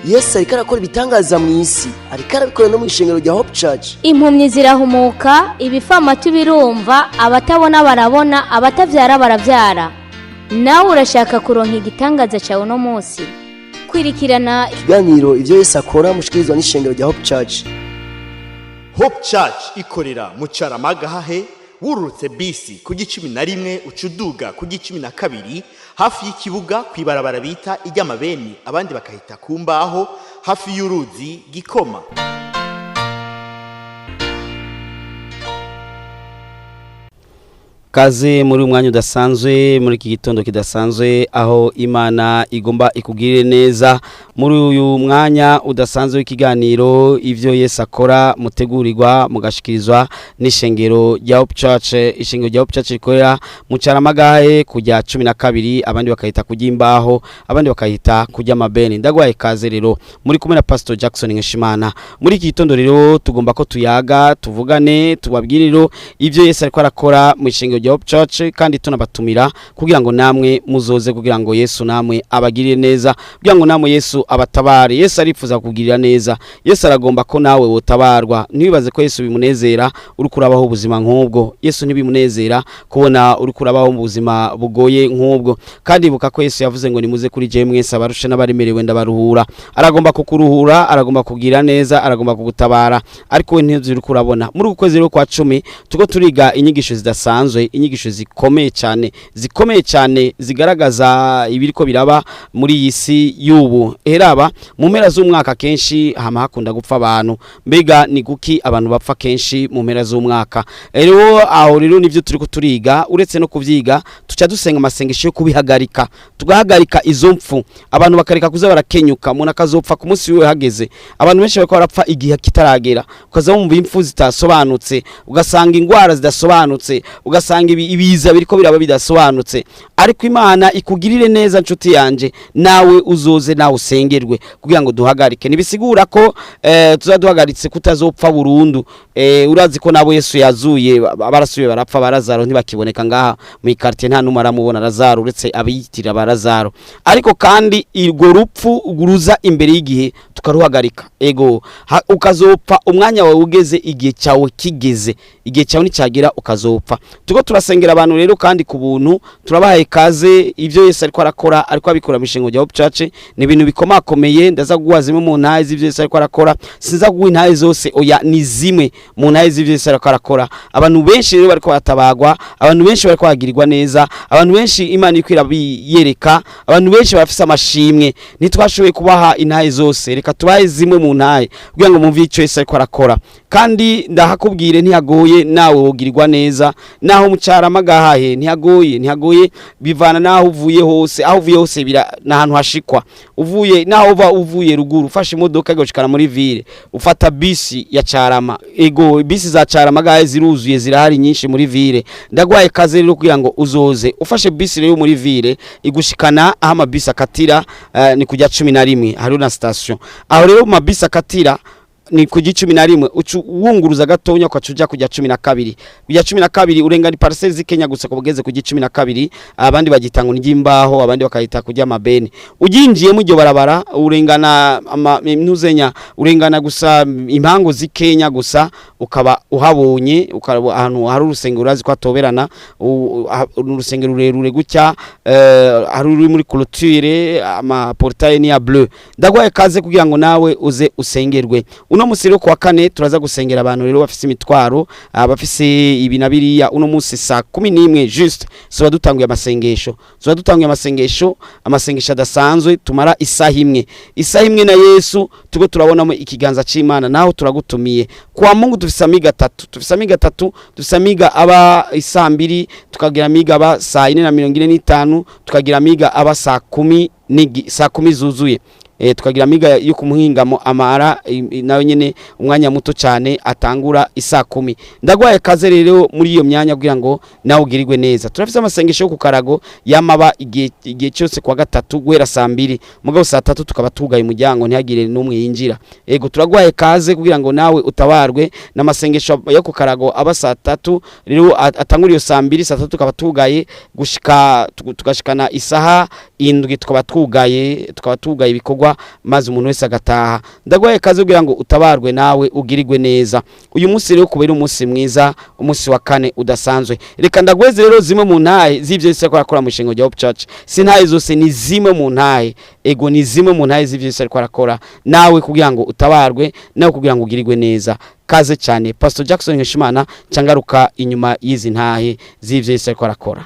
Yesu ariko arakora ibitangaza mu isi, ariko arabikora no mu ishengero rya Hope Church. Impumyi zirahumuka, ibifamatu birumva, abatabona barabona, abatavyara baravyara. Nawe urashaka kuronka igitangaza cyawe uno munsi? Kwirikirana ikiganiro Ivyo Yesu Akora mushikirizwa n'ishengero rya Hope Church. Hope Church ikorera mu Caramagahahe. Wururutse bisi ku 11, uca uduga ku 12, hafi y'ikibuga, ku ibarabara bita iry'amabeni, abandi bakahita ku mbaho, hafi y'uruzi Gikoma. Kaze muri umwanya udasanzwe, muri iki gitondo kidasanzwe, aho Imana igomba ikugirire neza. Muri uyu mwanya udasanzwe w'ikiganiro Ivyo Yesu Akora, mutegurirwa mugashikirizwa n'ishengero rya Hope Church, ishengero rya Hope Church rikorera mu Caramagahe kujya 12, abandi bakahita kujya imbaho, abandi bakahita kujya amabeni. Ndagwaye kaze rero, muri kumwe na Pastor Jackson Nkeshimana. Muri iki gitondo rero tugomba ko tuyaga, tuvugane, tubabwire rero ivyo Yesu ariko arakora mu ishengero rya Hope Church, kandi tunabatumira kugira ngo namwe muzoze, kugira ngo Yesu namwe abagirire neza, kugira ngo namwe Yesu abatabare. Yesu arifuza kugirira neza. Yesu aragomba ko nawe wotabarwa. Ntibibaze ko Yesu bimunezera uri kurabaho ubuzima nk'ubwo. Yesu ntibimunezera kubona uri kurabaho mu buzima bugoye nk'ubwo. Kandi ibuka ko Yesu yavuze ngo: "Nimuze kuri jewe mwese abarushe n'abaremerewe, ndabaruhura." Aragomba kukuruhura, aragomba kugira neza, aragomba kugutabara, ariko we ntizi uri kurabona. Muri uku kwezi rero kwa 10 tuko turiga inyigisho zidasanzwe, inyigisho zikomeye cyane, zikomeye cyane, zigaragaza ibiriko biraba muri iyi si y'ubu. Heraba mu mpera z'umwaka kenshi hama hakunda gupfa abantu. Mbega ni guki abantu bapfa kenshi mu mpera z'umwaka? Rero aho rero nivyo turiko turiga. Uretse no kuvyiga, tuca dusenga amasengesho yo kubihagarika, tugahagarika izo mpfu, abantu bakareka kuza barakenyuka, umuntu akazopfa ku munsi wiwe hageze. Abantu benshi bariko barapfa igihe kitaragera, ukaza wumva impfu zitasobanutse, ugasanga ingwara zidasobanutse, ugasanga ibiza biriko biraba bidasobanutse. Ariko Imana ikugirire neza, nshuti yanje, nawe uzoze, nawe usengerwe kugira ngo duhagarike. Ntibisigura ko tuzaduhagaritse kutazopfa burundu. Urazi ko nabo Yesu yazuye barasubiye barapfa. Barazaro ntibakiboneka ngaha mu quartier, nta numwe aramubona Lazaro uretse abiyitira ba Lazaro. Ariko kandi urwo rupfu ruza imbere y'igihe tukaruhagarika. Ego, ukazopfa umwanya wawe ugeze, igihe cyawe kigeze. Igihe cyawe nicyagera ukazopfa. Tuko turasengera abantu rero kandi ku buntu, turabahaye kaze. Ibyo Yesu ariko arakora, ariko abikora mu ishengo rya Hope Church, ni ibintu bikomakomeye. Ndaza kuguha zimwe mu ntahe z'ivyo Yesu ariko arakora. Sinza kuguha intahe zose, oya, ni zimwe mu ntahe z'ivyo Yesu ariko arakora. Abantu benshi rero bariko baratabagwa, abantu benshi bariko bagirirwa neza, abantu benshi Imana iriko irabiyereka, abantu benshi barafise amashimwe. Ntitwashoboye kubaha intahe zose, reka tubahe zimwe mu ntahe kugira ngo mumve ico Yesu ariko arakora. Kandi ndahakubwire, ntihagoye, nawe wogirirwa neza. Naho mucarama gahahe ntihagoye, ntihagoye, bivana naho uvuye hose. Aho uvuye hose bira nahantu hashikwa. Uvuye naho uva, uvuye ruguru, ufashe imodoka igoshikana muri ville, ufata bisi ya Carama. Ego, bisi za Carama gahe ziruzuye, zirahari nyinshi muri ville. Ndagwaye kaze rero kugira ngo uzoze. Ufashe bisi rero muri ville igushikana aho amabisi akatira, ni kujya 11, hariho na station aho. Rero mu mabisi akatira ni ku 11, ucu wunguruza gatonya ukaca uja kujya 12. Kujya 12 urenga ni parcelles z'Ikenya gusa kubugeze ku 12, abandi bagita ngo ni imbaho, abandi bakayita kujya amabeni. Uginjiyemo iryo barabara, urengana ntuzenya, urengana gusa impango z'Ikenya gusa, ukaba uhabonye, ukaba ahantu hari urusengero. Urazi ko atoberana urusengero rurerure gutya, hari uri muri clôture, ama portail ni ya bleu. Ndagwaye kaze kugira ngo nawe uze usengerwe. Uno musi rero kuwa kane turaza gusengera abantu rero bafise imitwaro, abafise ibi na biriya. Uno musi saa 11 juste tuba dutanguye amasengesho, tuba dutanguye amasengesho, amasengesho adasanzwe tumara isaha imwe, isaha imwe na Yesu, tuko turabonamo ikiganza c'Imana. Naho turagutumiye. Kwa Mungu dufise amiga atatu, dufise amiga atatu. Dufise amiga aba isaa 2, tukagira amiga aba saa 4:45, tukagira amiga aba saa 10 zuzuye. Tukagira amiga yo kumuhingamo amara nayo nyene umwanya muto cyane, atangura isaa 10. Ndagwaye kaze rero muri iyo myanya kugira ngo nawe ugirirwe neza. Turafise amasengesho yo ku karago yamaba igihe cyose kwa gatatu guhera saa 2, mugabo saa 3 tukaba tugaye umuryango, ntihagire n'umwe yinjira. Ego, turagwaye kaze kugira ngo nawe utabarwe n'amasengesho yo ku karago aba saa 3. Rero atangura iyo saa 2, saa 3 tukaba tugaye gushika tugashikana isaha 7, tukaba tugaye ibikorwa. gikorwa, maze umuntu wese agataha. Ndaguhaye kaze kugira ngo utabarwe nawe ugirirwe neza. Uyu munsi rero kubera umunsi mwiza, umunsi wa kane udasanzwe, reka ndaguheze rero zimwe mu ntahe z'ivyo Yesu ariko arakora mu ishengero rya Hope Church. Si ntahe zose, ni zimwe mu ntahe, ego, ni zimwe mu ntahe z'ivyo Yesu ariko arakora, nawe kugira ngo utabarwe, nawe kugira ngo ugirirwe neza. Kaze cyane, Pastor Jackson Nkeshimana, cangaruka inyuma y'izi ntahe z'ivyo Yesu ariko arakora.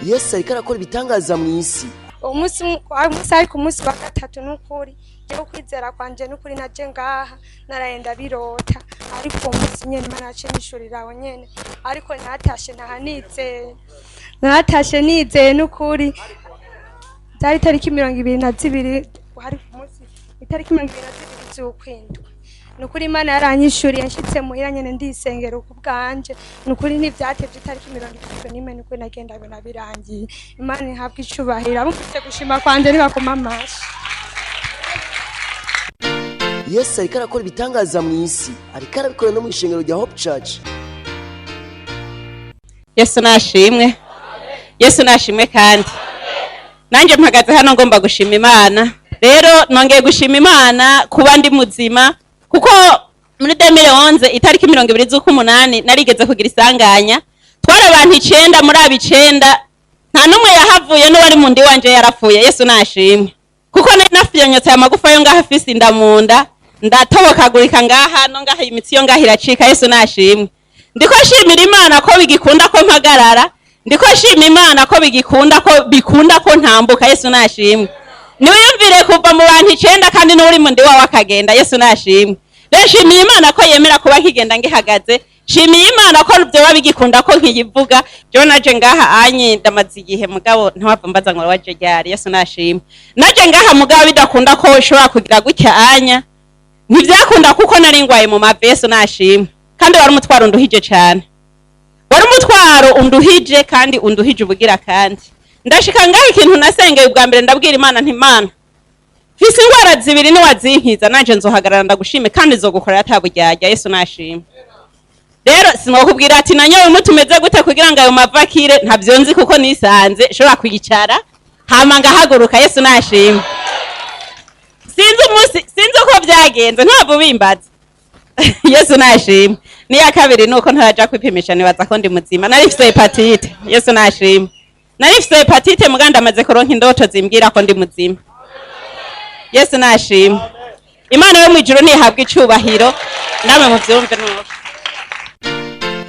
Yesu ariko arakora ibitangaza mu isi. Umunsi umunsi, ariko umunsi wa gatatu, n'ukuri jewe ukwizera kwanje, n'ukuri naje ngaha narayenda birota, ariko uwo munsi nyene Imana yaciye inyishurira aho nyene. Ariko natashe ntaha nizeye, natashe nizeye n'ukuri. Byari itariki 22, hari ku munsi itariki 22 z'ukwindwi. Nukuri Imana yaranyishuriye, nshitse muhira nyene ndisengera ku bwanje. Nukuri ntivyatevye, itariki 31 nukuri nagenda bibona birangiye. Imana ihabwe icubahiro. Abumvise gushima kwanje ntibakoma amashi. Yesu ariko arakora ibitangaza mu isi, ariko arabikora no mu ishengero rya Hope Church. Yesu nashimwe, Yesu nashimwe. Kandi nanjye mpagaze hano ngomba gushima Imana. Rero nongeye gushima Imana kuba ndi muzima, kuko muri 2011 itariki 20 z'ukumunani narigeze kugira isanganya. Twari abantu 9, muri abo 9 nta n'umwe yahavuye, n'uwari mu ndi wanje yarapfuye. Yesu nashimwe, kuko nari nafyonyotse aya magufa yo ngaha, afise inda mu nda, ndatobokagurika ngaha no ngaha, imitsi yo ngaha iracika. Yesu nashimwe. Ndiko nshimira Imana ko bigikunda ko mpagarara, ndiko nshima Imana ko bigikunda, ko bikunda ko ntambuka. Yesu nashimwe. Niwiyumvire kuva mu bantu 9 kandi n'uri mu ndi wawe akagenda. Yesu nashimwe. Rero nshimiye Imana ko yemera kuba nkigenda, ngihagaze. Nshimiye Imana ko vyoba bigikunda ko nkiyivuga. Jewe naje ngaha anye ndamaze igihe, mugabo ntiwava mbaza ngo waje ryari. Yesu nashimwe. Naje ngaha mugabo bidakunda ko ushobora kugira gutya anya, ntivyakunda kuko nari ngwaye mu mavi. Yesu nashimwe. Kandi wari umutwaro unduhije cane, wari umutwaro unduhije kandi unduhije ubugira. Kandi ndashika ngaho, ikintu nasengeye ubwa mbere, ndabwira Imana nti: "Imana, mfise ingwara zibiri, niwazinkiza nanje nzohagarara ndagushime kandi nzogukorera ataburyarya." Yesu nashimwe. Rero sinokubwira ati nanyowe umuti umeze gute kugira ngo ayo mavi akire, ntavyo nzi, kuko nisanze nshobora kwicara hama ngahaguruka. Yesu nashimwe. Sinzi umunsi, sinzi uko byagenze, ntabwo bimbaza. Yesu nashimwe. Niya kabiri nuko ntaraja kwipimisha, nibaza ko ndi muzima. Nari mfise hépatite. Yesu nashimwe. Nari mfise hépatite, muganda amaze kuronka indoto zimbwira ko ndi muzima. Yesu nashimwe. Imana yo mwijuru ntihabwa icubahiro. Namwe muvyumve nuko.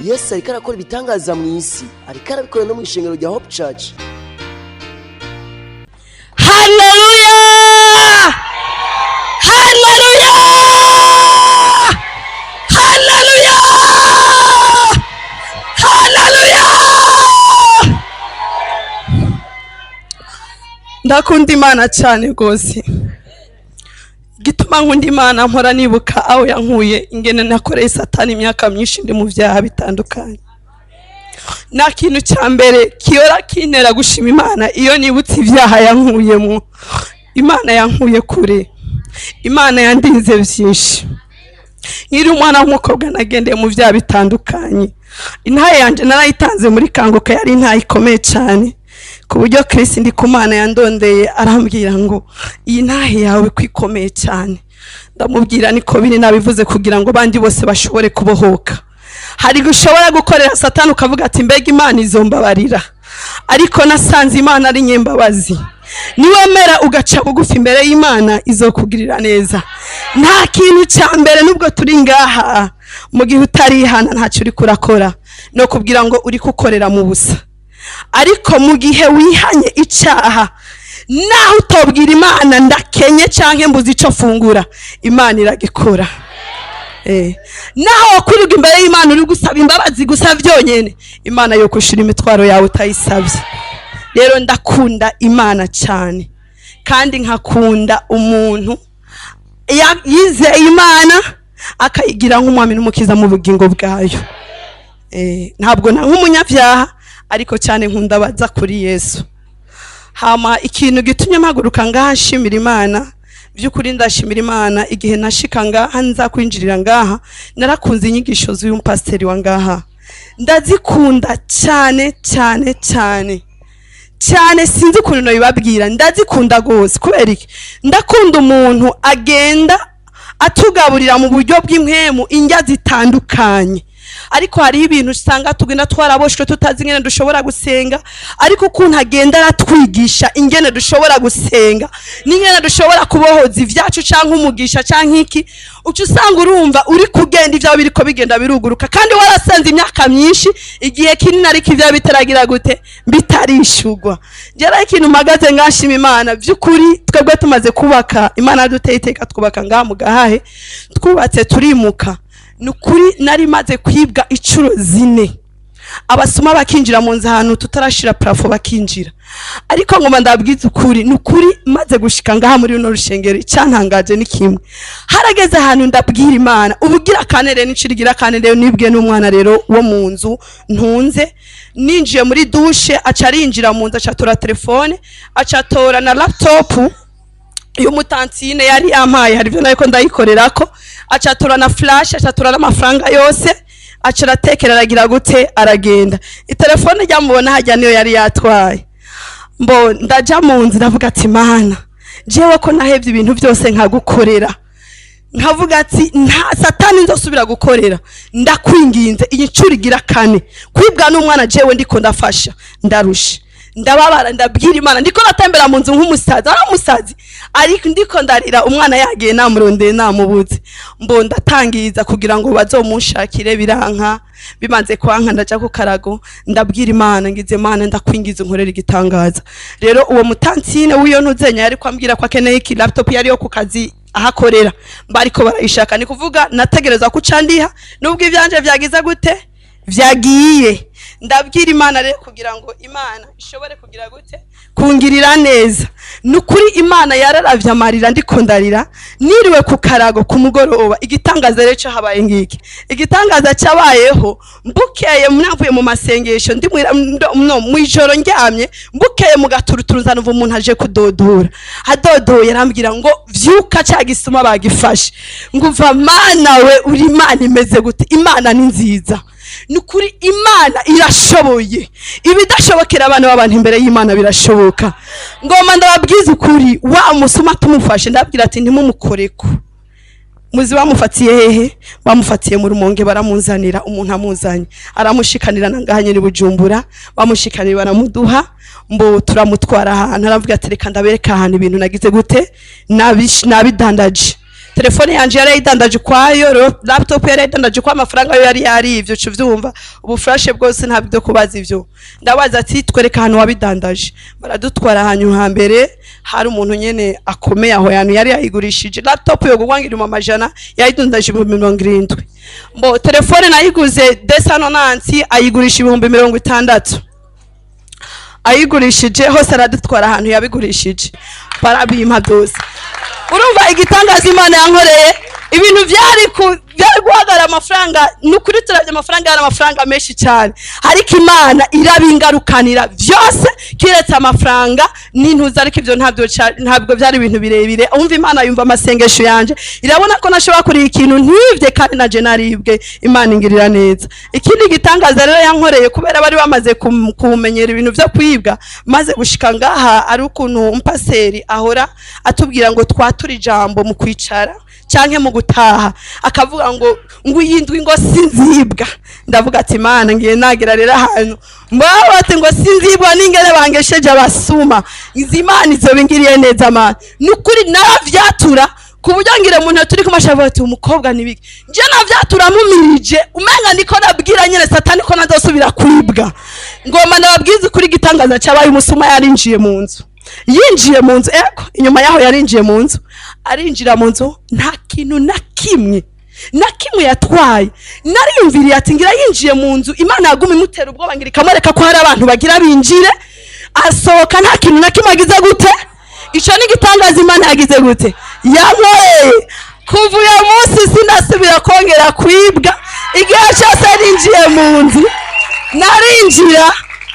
Yesu ariko arakora ibitangaza mu isi, ariko arabikora no mu ishengero rya Hope Church. Haleluya, haleluya, haleluya, haleluya! Ndakunda Imana cyane rwose. Igituma nkunda Imana, mpora nibuka aho yankuye, ingene nakoreye Satani imyaka myinshi ndi mu byaha bitandukanye. Nta kintu cya mbere kiyora kintera gushima Imana iyo nibutse ibyaha yankuyemo. Imana yankuye kure, Imana yandinze byinshi. Nkiri umwana w'umukobwa nagendeye mu byaha bitandukanye. Intahe yanjye narayitanze muri Kanguka, yari intahe ikomeye cyane, ku buryo Kirisi ndi ku Mana yandondeye arambwira ngo: "Iyi ntahe yawe ko ikomeye cyane?" Ndamubwira niko biri, nabivuze kugira ngo abandi bose bashobore kubohoka. Hari ushobora gukorera Satani ukavuga ati: "Mbega Imana izombabarira?" Ariko nasanze Imana ari nyembabazi. Niwemera ugaca bugufi imbere y'Imana, izokugirira neza. Nta kintu cya mbere, nubwo turi ngaha, mu gihe utarihana ntacyo uri kurakora, no kubwira ngo uri kukorera mu busa. Ariko mu gihe wihanye icyaha, naho utobwira Imana ndakenye cyangwa mbuze icyo fungura, Imana iragikora. Naho wakwirirwa imbere y'Imana uri gusaba imbabazi gusa byonyine, Imana yo kushira imitwaro yawe utayisabye. Rero ndakunda Imana cyane, kandi nkakunda umuntu yizeye Imana akayigira nk'umwami n'umukiza mu bugingo bwayo. Ntabwo na nk'umunyabyaha, ariko cyane nkunda abaza kuri Yesu. Hama ikintu gitumye mpaguruka ngaha nshimira Imana, by'ukuri ndashimira Imana. Igihe nashika ngaha, nza kwinjirira ngaha, narakunze inyigisho z'uyu mupasiteri wa ngaha, ndazikunda cyane cyane cyane. Cyane, sinzi ukuntu nabibabwira, ndazikunda gose. Kubera iki? Ndakunda umuntu agenda atugaburira mu buryo bw'impwemu indya zitandukanye. Ariko hariho ibintu usanga tugenda twaraboshwe, tutazi ingene dushobora gusenga, ariko ukuntu agenda aratwigisha ingene dushobora gusenga n'ingene dushobora kubohoza ivyacu canke umugisha canke iki, uca usanga urumva uri kugenda, ibyawe biriko bigenda biruguruka, kandi warasenze imyaka myinshi, igihe kinini, ariko ibyawe bitaragira gute? Bitarishugwa. Njyewe ikintu mpagaze ngashima Imana by'ukuri, twebwe tumaze kubaka, Imana yaduteye iteka, twubaka ngaha mu Gahahe, twubatse turimuka. Ni ukuri nari maze kwibwa inshuro 4, abasuma bakinjira mu nzu ahantu tutarashira plafond bakinjira. Ariko ngoma ndabwiza ukuri, ni ukuri, maze gushika ngaha muri runo rushengero, icyantangaje ni kimwe: harageze ahantu ndabwira Imana. Ubugira kane rero, n'inshuro igira kane rero, nibwe n'umwana rero wo mu nzu ntunze. Ninjiye muri douche, aca arinjira mu nzu, aca atora telefone, aca atora na laptop y'umutantine yari yampaye, hari ibyo nariko ndayikorerako, acatora na flash, acatora n'amafaranga yose, aca aratekera, aragira gute, aragenda. Itelefone ryamubona hajya niyo yari yatwaye. Mbo ndaja mu nzu, ndavuga ati: "Mana, jewe ko nahevye ibintu byose nkagukorera, nkavuga ati nta satani nzosubira gukorera, ndakwinginze, iyi ncuro igira kane kwibwa n'umwana jewe ndiko ndafasha, ndarusha, ndababara." Ndabwira Imana, ndiko natembera mu nzu nk'umusazi, ari umusazi, ariko ndiko ndarira, umwana yagiye, namurondeye namubuze. Mbo ndatangiza kugira ngo bazomunshakire, biranka. Bimanze kwanka, ndaja ku karago, ndabwira Imana, ngize: "Imana, ndakwingiza unkorera igitangaza." Rero uwo mutantine w'iyo ntuzenya yari kwambwira ko akeneye iki laptop, yari yo ku kazi ahakorera, bariko barayishaka. Ni kuvuga nategereza ko uca ndiha nubwo ivyanje vyagize gute, vyagiye. Ndabwira Imana rero kugira ngo Imana ishobore kugira gute, kungirira neza. Ni ukuri Imana yararavye amarira ndiko ndarira, niriwe ku karago ku mugoroba. Igitangaza rero cahabaye ngiki: igitangaza cyabayeho, mbukeye navuye mu masengesho, ndi no mwijoro ndyamye, mbukeye mu gaturuturu nzanumva umuntu aje kudodora. Adodoye arambwira ngo: "Vyuka, ca gisuma bagifashe." Nguva: "Mana we, uri Imana imeze gute?" Imana ni nziza, ni ukuri, Imana irashoboye. Ibidashobokera abana b'abantu, imbere y'Imana birashoboka. Ngoma ndababwiza ukuri, wa musuma tumufashe, ndabwira ati: "Ntimumukoreko." Muzi bamufatiye hehe? Bamufatiye mu Rumonge, baramunzanira umuntu amuzanye, aramushikanira na ngaha nyene i Bujumbura. Bamushikanira baramuduha, mbo turamutwara ahantu, aravuga ati: "Reka ndabereka ahantu ibintu nagize gute, nabidandaje." Telefone yanje yari yayidandaje ukwayo, laptop yari yayidandaje ukwayo, amafaranga yo yari yarivyo, uca uvyumva, ubu flash bwose nta byo kubaza ivyo. Ndabaza ati: "Twereka ahantu wabidandaje." Baradutwara ahantu hambere hari umuntu nyene akomeye, aho yantu yari yayigurishije. Laptop yo gugwa ngira mu amajana, yayidandaje 70,000. Mbo telefone nayiguze 290, ayigurisha 60,000. Ayigurishije hose, aradutwara ahantu yabigurishije, barabimpa byose. Urumva igitangaza Imana yankoreye, ibintu byari guhagarara amafaranga, ni ukuri turabye amafaranga, yari amafaranga menshi cyane, ariko Imana irabingarukanira byose kiretse amafaranga n'intuza. Ariko ibyo ntabwo byari ibintu birebire. Umva, Imana yumva amasengesho yanje, irabona ko nashobora kuriha ikintu ntibye kandi naje naribwe. Imana ingirira neza. Ikindi gitangaza rero yankoreye, kubera bari bamaze kumenyera ibintu byo kwibwa, maze gushika ngaha, ari ukuntu umpaseri ahora atubwira ngo twature ijambo mu kwicara canke mu gutaha, akavuga ngo iyindwi ngo sinzibwa. Ndavuga ati: "Imana, ngiye nagera rero ahantu mbaba ati ngo sinzibwa n'ingene bangesheje abasuma, izi Imana izoba ingiriye neza." Mana, ni ukuri naravyatura ku buryo ngira umuntu turi kumashavuga ati: "Umukobwa nibiki?" Nje navyatura mumirije, umenga ndiko nabwira nyene satani ko nazosubira kwibwa. Ngoma ndababwiza ukuri, igitangaza cyabaye, umusuma yarinjiye mu nzu, yinjiye mu nzu, ego, inyuma yaho yarinjiye mu nzu, arinjira mu nzu, nta kintu na kimwe na kimwe yatwaye. Nariyumviriye ati ngira yinjiye mu nzu, Imana yaguma imutera ubwoba, ngira ikamwereka ko hari abantu bagira binjire, asohoka nta kintu na kimwe agize gute. Ico ni igitangaza Imana yagize gute, yankoreye. Kuva uyo munsi sinasubira kongera kwibwa. Igihe cyose ninjiye mu nzu, narinjira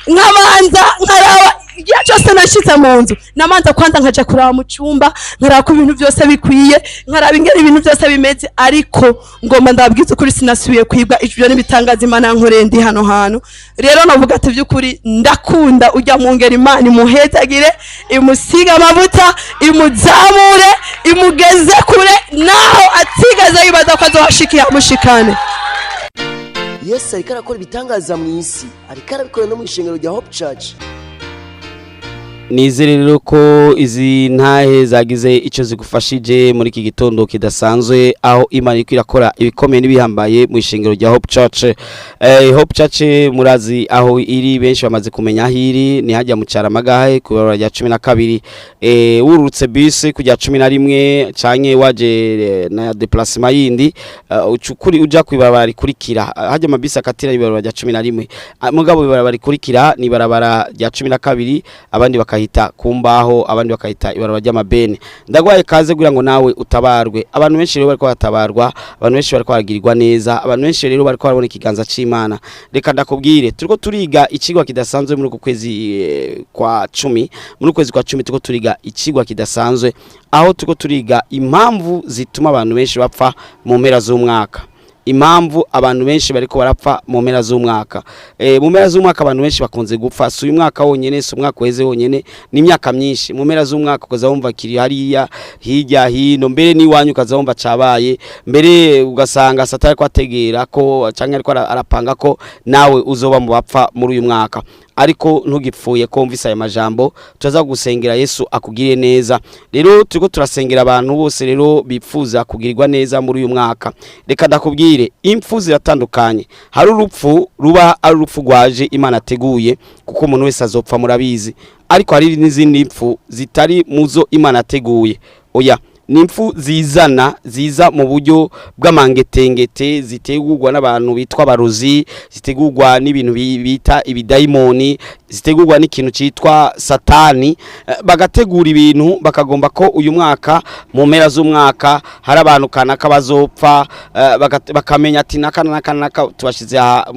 nkabanza nkaraba. Igihe cyose nashize mu nzu, namanza kwanza nkaja kuraba mu cyumba, nkaraba ko ibintu byose bikwiye, nkaraba ingene ibintu byose bimeze. Ariko ngomba ndababwiza ukuri, sinasubiye kwibwa. Ivyo n'ibitangaza Imana yankoreye ndi hano hantu. Rero navuga ati by'ukuri ndakunda ujya mu ngeri. Imana imuhezagire, imusige amavuta, imuzamure, imugeze kure naho atigeze yibaza ko azohashika, yamushikane. Yesu ariko arakora ibitangaza mu isi, ariko arabikora no mu ishengero rya Hope Church. Nizere rero ko izi ntahe zagize icyo zigufashije muri iki gitondo kidasanzwe, aho Imana iriko irakora ibikomeye n'ibihambaye mu ishengero rya Hope Church. Hope Church murazi aho iri, benshi bamaze kumenya aho iri, ni hajya mu Caramagahe ku ibarabara rya 12. Wururutse bisi kujya 11 canke waje na déplacement yindi, ucukuri uja ku ibarabara rikurikira. Hajya amabisi akatira ibarabara rya 11. Mugabo ibarabara rikurikira ni ibarabara rya 12, abandi bakahita ku mbaho, abandi bakahita ibarabara ry'amabene. Ndagwaye kaze kugira ngo nawe utabarwe. Abantu benshi rero bariko batabarwa, abantu benshi bariko baragirirwa neza, abantu benshi rero bariko barabona ikiganza c'Imana. Reka ndakubwire, turiko turiga ikigwa kidasanzwe muri uku kwezi kwa 10. Muri uku kwezi kwa 10 turiko turiga ikigwa kidasanzwe, aho turiko turiga impamvu zituma abantu benshi bapfa mu mpera z'umwaka, impamvu abantu benshi bariko barapfa mu mpera z'umwaka. Mu mpera z'umwaka abantu benshi bakunze gupfa. Si uyu mwaka wonyene, si umwaka uheze wonyene, ni imyaka myinshi. Mu mpera z'umwaka ukaza wumva kiri hariya hirya hino, mbere n'iwanyu ukaza wumva cabaye, mbere ugasanga Satani ariko ategera ko canke ariko arapanga ko nawe uzoba mu bapfa muri uyu mwaka. Ariko ntugipfuye ko wumvise aya majambo, turaza gusengera Yesu akugirire neza. Rero turiko turasengera abantu bose rero bipfuza kugirirwa neza muri uyu mwaka. Reka ndakubwire, impfu ziratandukanye. Hari urupfu ruba ari urupfu rwaje Imana ateguye, kuko umuntu wese azopfa, murabizi. Ariko hari n'izindi mpfu zitari muzo Imana ateguye. Oya, ni impfu zizana, ziza mu buryo bw'amangetengete, zitegurwa n'abantu bitwa abarozi, zitegurwa n'ibintu bita ibidayimoni, zitegurwa n'ikintu cyitwa Satani. Bagategura ibintu, bakagomba ko uyu mwaka, mu mpera z'umwaka, hari abantu kanaka bazopfa. Bakamenya ati naka naka naka tubashize aha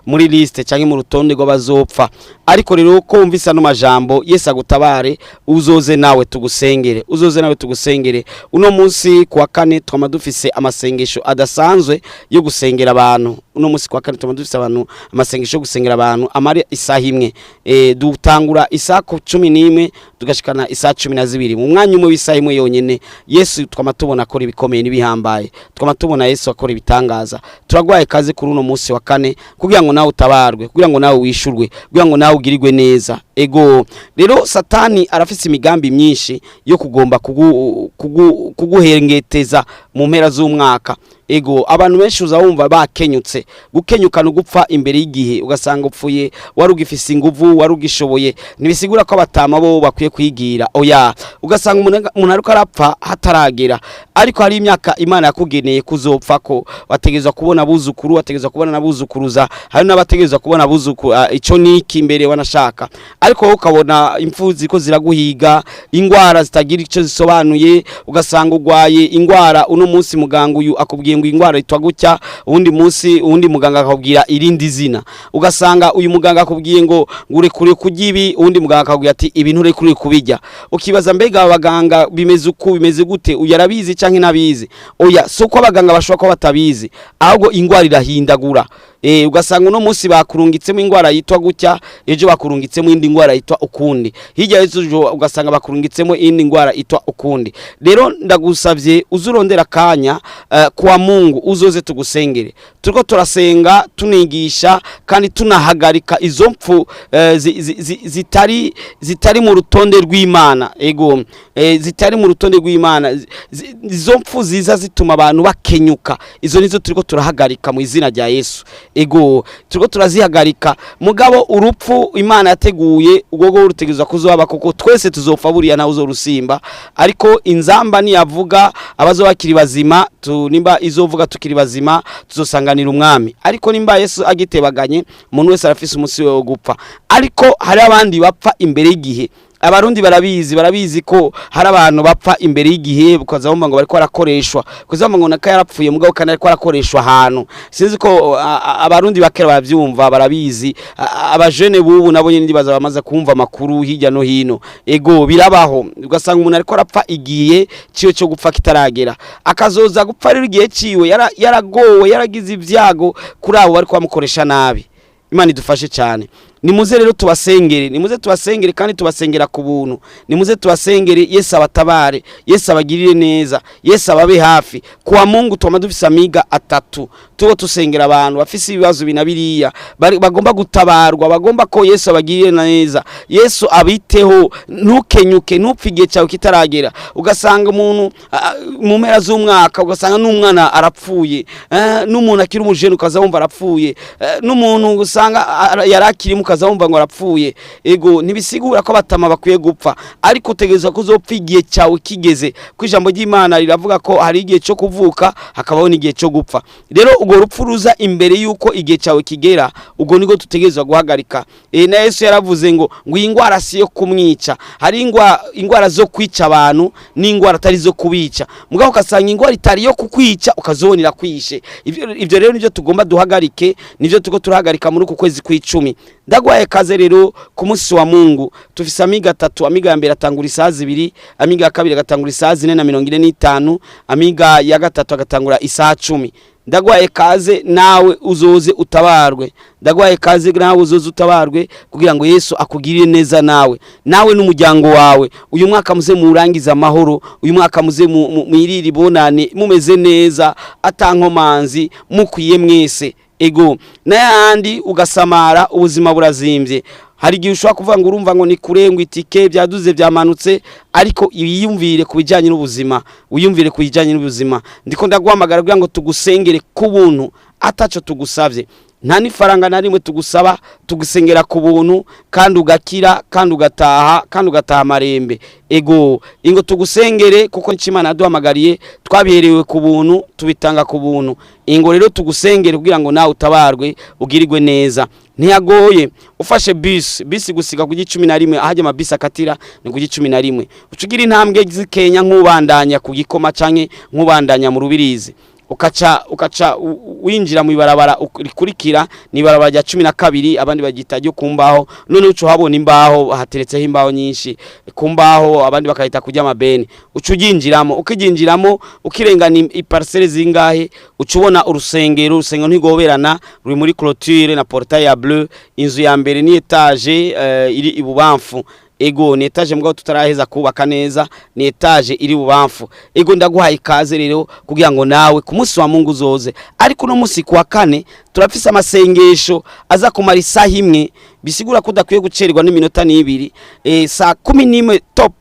muri liste cyangwa mu rutonde rw'abazopfa. Ariko rero ko wumvise ano majambo, Yesu agutabare, uzoze nawe tugusengere, uzoze nawe tugusengere. Uno munsi kuwa kane twama dufise amasengesho adasanzwe yo gusengera abantu. Uno munsi kuwa kane twama dufise abantu amasengesho yo gusengera abantu amara isaha imwe. Dutangura isaha 11 tugashikana isaha 12. Mu mwanya umwe w'isaha imwe yonyene, Yesu twama tubona akora ibikomeye n'ibihambaye, twama tubona Yesu akora ibitangaza. Turagwaye kaze kuri uno munsi wa kane kugira ngo nawe utabarwe, kugira ngo nawe wishurwe, kugira ngo nawe ugirirwe neza. Ego rero, Satani arafise imigambi myinshi yo kugomba kuguhengeteza mu mpera z'umwaka. Ego, abantu benshi uza wumva bakenyutse. Gukenyuka no gupfa imbere y'igihe, ugasanga upfuye wari ugifise inguvu, wari ugishoboye. Ntibisigura ko abatama bo bakwiye kwigira, oya. Ugasanga umuntu ariko arapfa hataragera. Ariko hari imyaka Imana yakugeneye kuzopfa, ko wategerezwa kubona abuzukuru, wategerezwa kubona n'abuzukuruza, hari n'abategerezwa kubona abuzukuru. Ico niki imbere wanashaka, ariko wowe ukabona impfu ziko ziraguhiga, ingwara zitagira ico zisobanuye. Ugasanga ugwaye ingwara, uno munsi muganga uyu akubwiye ngo ingwara itwa gutya, uwundi munsi uwundi muganga akakubwira irindi zina. Ugasanga uyu muganga akubwiye ngo urekure kurya ibi, uwundi muganga akakubwira ati ibi nturekure kubirya. Ukibaza, mbega aba baganga bimeze uku, bimeze gute? Uyu arabizi canke ntabizi? Oya, si uko abaganga bashobora kuba batabizi, ahubwo ingwara irahindagura. Ugasanga uno munsi bakurungitsemo ingwara yitwa gutya, ejo bakurungitsemo indi ngwara yitwa ukundi, hirya y'ejo ugasanga bakurungitsemo indi ngwara yitwa ukundi. Rero ndagusavye uzurondera akanya kuwa Mungu, uzoze tugusengere. Turiko turasenga, tunigisha kandi tunahagarika izo mpfu zitari mu rutonde rw'Imana. Ego, zitari mu rutonde rw'Imana. Izo mpfu ziza zituma abantu bakenyuka, izo nizo turiko turahagarika mu izina rya Yesu. Ego, turiko turazihagarika. Mugabo urupfu Imana yateguye ubwo rwo rutegerezwa kuzoba, kuko twese tuzopfa buriya, nawe uzorusimba. Ariko inzamba niyavuga, abazoba bakiri bazima nimba izovuga tukiri bazima, tuzosanganira umwami. Ariko nimba Yesu agitebaganye, umuntu wese arafise umunsi we wo gupfa. Ariko hari abandi bapfa imbere y'igihe. Abarundi barabizi ko hari abantu bapfa imbere y'igihe, ukaza wumva ngo bariko barakoreshwa, ukaza wumva ngo naka yarapfuye mugabo kandi ariko arakoreshwa ahantu. Sinzi ko abarundi bakera baravyumva, barabizi. Abajene bubu nabo nyene ndibaza bamaze kumva amakuru hirya no hino. Ego, birabaho ugasanga umuntu ariko arapfa igihe ciwe cyo gupfa kitaragera, akazoza gupfa rero igihe ciwe yaragowe, yaragize ibyago kuri abo bariko bamukoresha nabi. Imana idufashe cyane. Nimuze rero tubasengere, nimuze tubasengere, kandi tubasengera ku buntu. Nimuze tubasengere, Yesu abatabare, Yesu abagirire neza, Yesu ababe hafi. Kuwa Mungu twama dufise amiga atatu tubo tusengera abantu bafise ibibazo bina biriya, bagomba gutabarwa, bagomba ko Yesu abagirire neza, Yesu abiteho. Ntukenyuke, ntupfe igihe cyawe kitaragera. Ugasanga umuntu mu mpera z'umwaka, ugasanga n'umwana arapfuye, n'umuntu akiri umujene ukaza wumva arapfuye, n'umuntu usanga yari akirimo ukaza wumva ngo arapfuye. Ego, ntibisigura ko abatama bakwiye gupfa, ariko utegerezwa ko uzopfa igihe cyawe kigeze, ko ijambo ry'Imana riravuga ko hari igihe cyo kuvuka hakabaho n'igihe cyo gupfa. Rero urwo rupfu ruza imbere y'uko igihe cyawe kigera, ubwo nibwo tutegerezwa guhagarika. Na Yesu yaravuze ngo iyi ndwara si iyo kumwica. Hari ingwara zo kwica abantu n'ingwara atari zo kubica, mugabo ugasanga ingwara itari yo kukwica ukazobonera kwishe. Ivyo rero nivyo tugomba duhagarike, nivyo tuko turahagarika muri uku kwezi kw'icumi. Ndagwaye kaze rero ku munsi wa Mungu tufise amiga atatu. Amiga ya mbere atangura isaha 2, amiga ya kabiri agatangura isaha 4:45, amiga ya gatatu agatangura isaha 10. Ndagwaye kaze nawe uzoze utabarwe, ndagwaye kaze nawe uzoze utabarwe, kugira ngo Yesu akugirire neza nawe n'umuryango wawe. Uyu mwaka muze murangiza amahoro, uyu mwaka muze mwirire bonane mumeze neza, atankomanzi, mukwiye mwese. Ego, n'ayandi ugasamara ubuzima burazimbye. Hari igihe ushobora kuvuga ngo urumva ngo ni kure, ngo itike byaduze byamanutse, ariko wiyumvire ku bijyanye n'ubuzima, wiyumvire ku bijyanye n'ubuzima. Ndiko ndaguhamagara kugira ngo tugusengere ku buntu ataco tugusavye, nta n'ifaranga na rimwe tugusaba, tugusengera ku buntu kandi ugakira, kandi ugataha, kandi ugataha amarembe. Ego, ingo tugusengere kuko Imana yaduhamagariye, twabiherewe ku buntu, tubitanga ku buntu. Ingo rero tugusengere kugira ngo nawe utabarwe, ugirirwe neza. Ntiyagoye, ufashe bisi gusiga ku 11, ahajya amabisi akatira ni ku 11, uca ugira intambwe zikenya nk'ubandanya ku Gikoma canke nk'ubandanya mu Rubirizi, ukaca winjira mu ibarabara rikurikira, ni ibarabara rya 12, abandi bagita ryo ku mbaho. None uca uhabona imbaho, hateretseho imbaho nyinshi ku mbaho, abandi bakahita kurya amabeni. Uca uryinjiramo, ukiryinjiramo ukirengana iparcelle zingahe, uca ubona urusengero. Urusengero ntigoberana, ruri muri clôture na portail ya bleu. Inzu ya mbere ni étage iri ibubamfu. Ego, ni étage mugabo tutaraheza kubaka neza, ni étage iri bubamfu. Ego, ndaguhaye ikaze rero kugira ngo nawe ku munsi wa Mungu uzoze. Ariko uno munsi kuwa kane turafise amasengesho aza kumara isaha imwe, bisigura ko udakwiye gucererwa n'iminota n'ibiri. Saa 11 top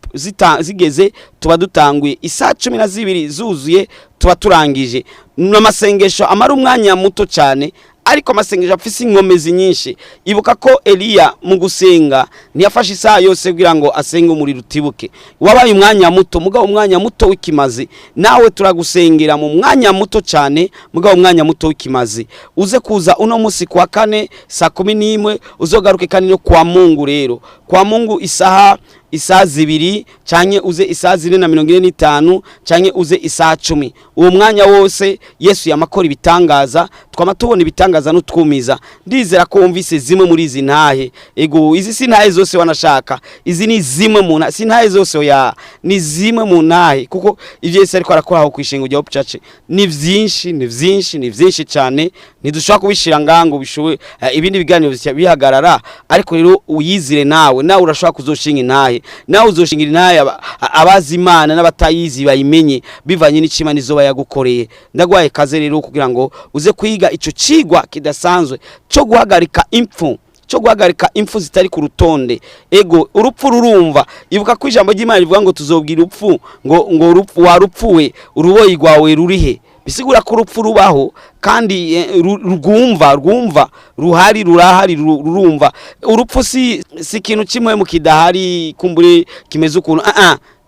zigeze tuba dutanguye, isaha 12 zuzuye tuba turangije. Ni amasengesho amara umwanya muto cyane, ariko amasengesho afise inkomezi nyinshi. Ibuka ko Eliya mu gusenga ntiyafashe isaha yose kugira ngo asenge umuriro utibuke, wabaye umwanya muto, mugabo umwanya muto w'ikimazi. Nawe turagusengera mu mwanya muto cyane, mugabo umwanya muto w'ikimazi. Uze kuza uno munsi kuwa kane saa 11, uzogaruke kandi no kwa Mungu. Rero kwa Mungu isaha 2, canke uze isaha 4:45, canke uze isaha 10. Uwo mwanya wose Yesu yamakora ibitangaza, twama tubona ibitangaza n'utwumiza. Ndizera ko wumvise zimwe muri izi ntahe. Ego, izi si ntahe zose wanashaka, izi ni zimwe mu ntahe, si ntahe zose, oya, ni zimwe mu ntahe, kuko ivyo Yesu ariko arakora aho kwishinga rya Hope Church ni vyinshi, ni vyinshi, ni vyinshi cyane. Ntidushobora kubishira ngaha ngo bishobe ibindi biganiro bihagarara. Ariko rero uyizire nawe urashobora kuzoshinga intahe, nawe uzoshingira intahe abazi Imana n'abatayizi bayimenye bivanye n'icima nizo yagukoreye. Ndagwaye kaze rero kugira ngo uze kwiga ico cigwa kidasanzwe cyo guhagarika impfu, cyo guhagarika impfu zitari ku rutonde. Ego, urupfu rurumva. Ibuka ko ijambo ry'Imana rivuga ngo tuzobwira urupfu ngo urupfu warupfuwe, uruboyi rwawe rurihe? Bisigura ko urupfu rubaho kandi rwumva ruhari, rurahari, rurumva. Urupfu si ikintu kimwe mu kidahari kumbure kimeze ukuntu,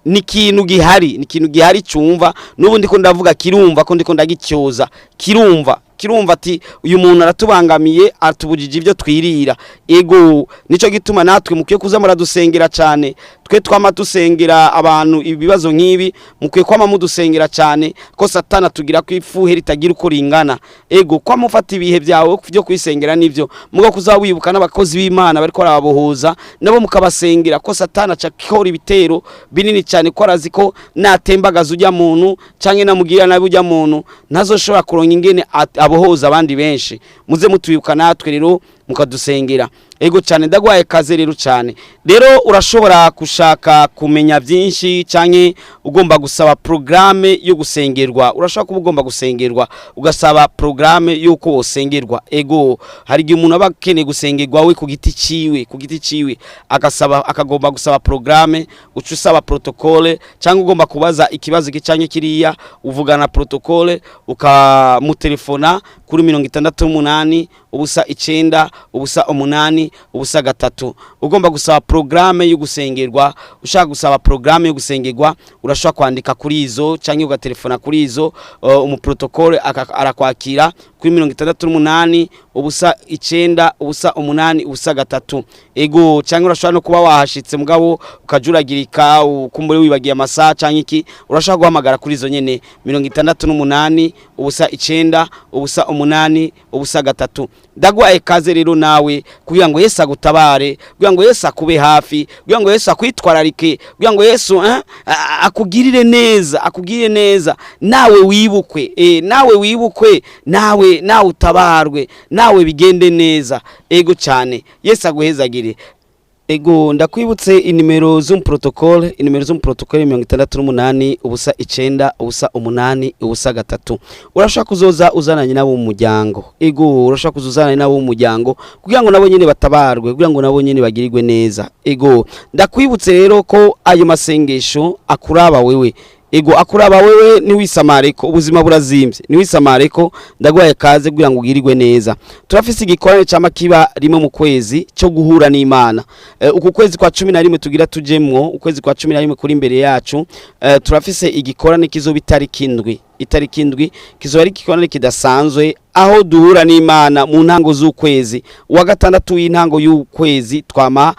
ni ikintu gihari, ni ikintu gihari cyumva. N'ubu ndiko ndavuga kirumva ko ndiko ndagicyoza, kirumva ati uyu muntu aratubangamiye, atubujije ibyo twirira. Ego, nico gituma natwe mukwiye kuza muradusengera cyane. Twe twama dusengera abantu ibibazo nk'ibi, mukwiye kwama mudusengera cyane ko Satana tugira ko ifuhe ritagira uko ringana. Ego, kwa mufata ibihe byawe byo kwisengera nivyo, mugo kuzawibuka n'abakozi b'Imana bariko barababohoza nabo mukabasengera, ko Satana acakora ibitero binini cyane, ko arazi ko natembagaza ujya muntu canke namugira nabi ujya muntu ntazoshobora kuronka ingene abohoza abandi benshi. Muze mutwibuka natwe rero mukadusengera. Ego cyane, ndagwaye kaze rero cyane. Rero urashobora gushaka kumenya byinshi canke ugomba gusaba programme yo gusengerwa. Urashobora kuba ugomba gusengerwa ugasaba programme y'uko wosengerwa. Ego, hari igihe umuntu aba akeneye gusengerwa we ku giti ciwe, ku giti ciwe agasaba, akagomba gusaba programme. Uca usaba protocole, cyangwa ugomba kubaza ikibazo iki canke kiriya, uvugana protocole ukamutelefona kuri 68 0 9 0 8 0 3. Ugomba gusaba programme yo gusengerwa, ushaka gusaba programme yo gusengerwa, urashobora kwandika kuri izo cyangwa ugatelefona kuri izo, umuprotocole arakwakira kuri 68 0 9 0 8 0 3. Ego, cyangwa urashobora no kuba wahashitse mugabo ukajuragirika, ukumbure wibagiye amasaha cyangwa iki, urashobora guhamagara kuri izo nyene 68 0 9 0 8 0 3. Ndagwaye kaze rero nawe kugira ngo Yesu agutabare, kugira ngo Yesu akube hafi, kugira ngo Yesu akwitwararike, kugira ngo Yesu akugirire neza, akugirire neza, nawe wibukwe, nawe wibukwe, nawe nawe utabarwe, nawe bigende neza. Ego cyane, Yesu aguhezagire. Ego, ndakwibutse inimero z'umuprotocole, inimero z'umuprotocole 68 0 9 0 8 0 3. Urashaka kuzoza uzananye nabo mu muryango. Ego, urashaka kuzoza uzananye nabo mu muryango kugira ngo nabo nyene batabarwe, kugira ngo nabo nyene bagirirwe neza. Ego, ndakwibutse rero ko ayo masengesho akuraba wewe. Ego, akuraba wewe, niwisamare ko ubuzima burazimbye, niwisamare ko ndagwaye kaze kugira ngo ugirirwe neza. Turafise igikorane ca kiba rimwe mu kwezi cyo guhura n'Imana. Uku kwezi kwa 11 tugira tujemwo, ukwezi kwa 11 kuri imbere yacu, turafise igikorane kizoba itariki 7. Itariki 7 kizoba ari igikorane kidasanzwe aho duhura n'Imana mu ntango z'ukwezi. Uwa gatandatu w'intango y'ukwezi twama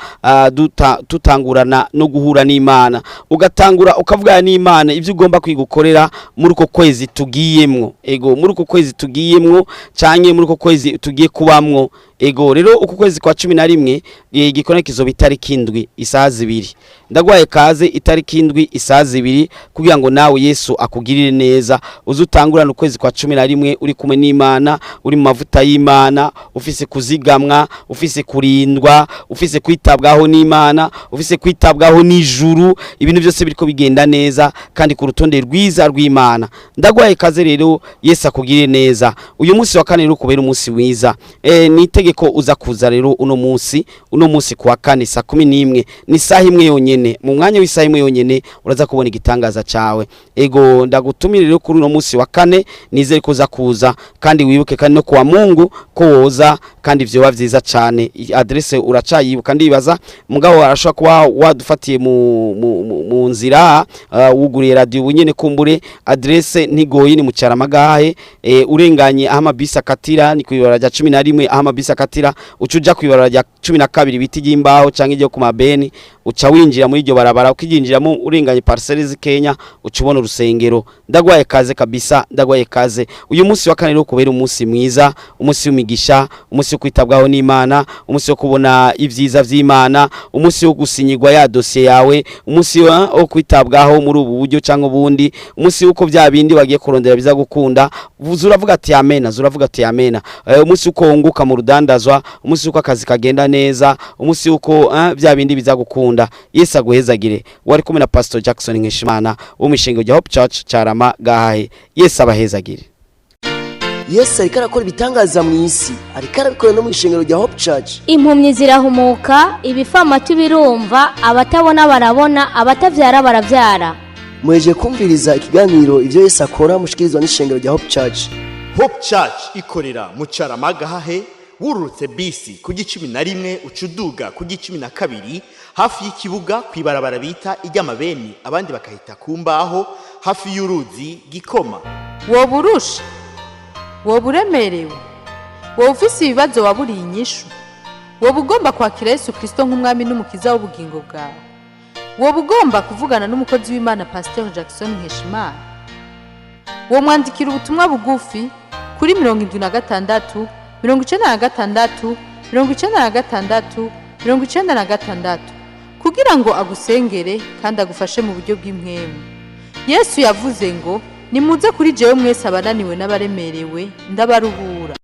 tutangurana no guhura n'Imana, ugatangura ukavugana n'Imana ibyo ugomba kwigukorera muri uko kwezi tugiyemwo. Ego, muri uko kwezi tugiyemwo canke muri uko kwezi tugiye kubamwo. Ego, rero uku kwezi kwa 11 igikorane kizoba itariki 7 isaha 2. Ndagwaye kaze itariki 7 isaha 2 kugira ngo nawe Yesu akugirire neza, uzutangurana ukwezi kwa 11 uri kumwe n'Imana, uri mu mavuta y'Imana, ufise kuzigamwa, ufise kurindwa, ufise kwitabwaho n'Imana, ufise kwitabwaho n'ijuru, ibintu byose biriko bigenda neza kandi ku rutonde rwiza rw'Imana. Ndagwaye kaze rero, Yesu akugirire neza. Uyu munsi wa kane rero kubera umunsi mwiza, ni itegeko uza kuza rero uno munsi kuwa kane saa 11, ni saha imwe yonyene, mu mwanya w'isaha imwe yonyene uraza kubona igitangaza cawe. Ego, ndagutumira rero kuri uno munsi wa kane, nizere ko uza kuza kandi wibuke kandi no kuwa Mungu ko woza, kandi vyoba vyiza cyane. Adresse uracayibuka ndibaza, mugabo arashobora kuba wadufatiye mu nzira, wuguriye radio bunyene, kumbure adresse ntigoye, ni mu Cyaramagahe, urenganye aho amabisi akatira, ni kwibara rya 11 aho amabisi akatira, ucuja kwibara rya 12 biti ry'imbaho canke ryo ku mabeni, uca winjira muri iryo barabara, ukijinjiramo urenganye parcelles Kenya, uca ubona urusengero. Ndagwaye kaze kabisa, ndagwaye kaze. Uyu munsi wa kane rero kubera umunsi mwiza, umunsi w'imigisha, umunsi wo kwitabwaho n'Imana, umunsi wo kubona ibyiza vy'Imana, umunsi wo gusinyirwa ya dossier yawe, umunsi wo kwitabwaho muri ubu buryo cyangwa ubundi, umunsi uko bya bindi bagiye kurondera biza gukunda. Zuravuga ati amena, zuravuga ati amena. Umunsi uko wunguka mu rudandazwa, umunsi uko akazi kagenda neza, umunsi uko bya bindi biza gukunda. Yesu aguhezagire. Wari kumwe na Pastor Jackson Nkeshimana wo mishingo ya Hope Church Carama Gahahe. Yesu abahezagire. Yesu ariko arakora ibitangaza mu isi, ariko arabikora no mu ishengero rya Hope Church. Impumyi zirahumuka, ibifamatu birumva, abatabona barabona, abatavyara baravyara. Muhejeje kumviriza ikiganiro ivyo Yesu akora mushikirizwa n'ishengero rya Hope Church. Hope Church ikorera mu Cyaramagahahe, wururutse bisi ku 11 ucuduga ku 12 hafi y'ikibuga kwibarabara bita iry'amabeni, abandi bakahita ku mbaho, hafi y'uruzi Gikoma. Woburusha, woba uremerewe, woba ufise ibibazo waburiye inyishu, woba ugomba kwakira Yesu Kristo nk'umwami n'umukiza w'ubugingo bwawe. Woba ugomba kuvugana n'umukozi w'Imana Pasteur Jackson Nkeshimana? Womwandikira ubutumwa bugufi kuri 76 96 96 96 kugira ngo agusengere kandi agufashe mu buryo bw'impwemu. Yesu yavuze ngo: "Nimuze kuri jewe mwese abananiwe n'abaremerewe, ndabaruhura."